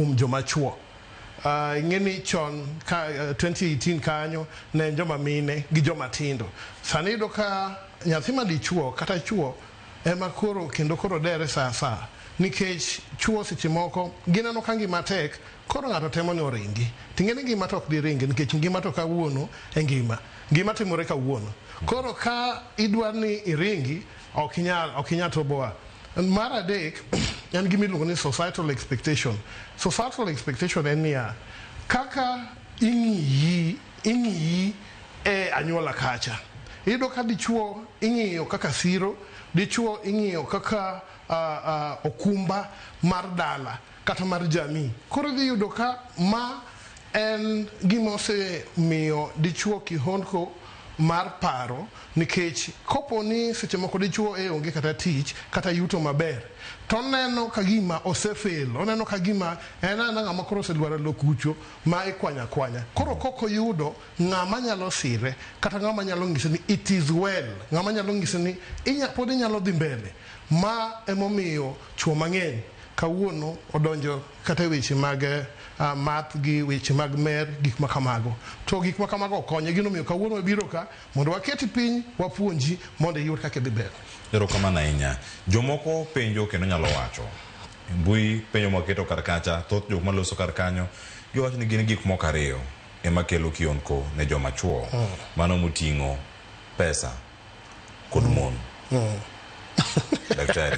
kuom joma chuo. Ing'e ni chon ka 2018 kanyo ne en joma mine gi joma tindo. Sani iyudo ka nyathi ma dichuo kata chuo ema koro kendo koro dere sa asaya nikech chuo seche moko gineno ka ngima tek koro ng'ato temo ni oringi. Ting'e ni ngima to ok diringi nikech ngima to kawuono e ngima. Ngima timore kawuono. Koro ka idwa ni iringi ok inyal ok inyal toboa. Mar adek en gima iluongo ni societal expectation. Societal expectation en niya, kaka ing'iyi ing'iyi e anyuola kacha. Iyudo ka dichuo ing'iyo kaka siro, dichuo ing'iyo kaka okumba mar dala kata mar jamii. Koro idhi yudo ka ma en gima osemiyo dichuo kihondko mar paro nikech kopo ni seche moko dichuo e onge kata tich kata yuto maber to oneno ka gima osefail, oneno ka gima en aena ng'ama koro oselwaro e lo kucho ma ikwanyo akwanya. Koro kok oyudo ng'ama nyalo sire kata ng'ama nyalo nyise ni it is well, ng'ama nyalo nyise ni inya, pod inyalo dhi mbele. Ma emomiyo chuo mang'eny kawuono odonjo kata e weche mag math gi weche mag mer, gik ma kamago. To gik ma kamago ok konyo. Gino omiyo kawuono wabiro ka mondo waketi piny wapuonji mondo iyud kaka idhi mbele. Erokamano ahinya. Jomoko penjo kendo nyalo wacho. Mbui penjo mwaketo kar kacha, thoth jok maloso kar kanyo giwacho ni gin gik moko ariyo ema kelo kionko ne joma chuo. Mano moting'o pesa kod mon. Daktari.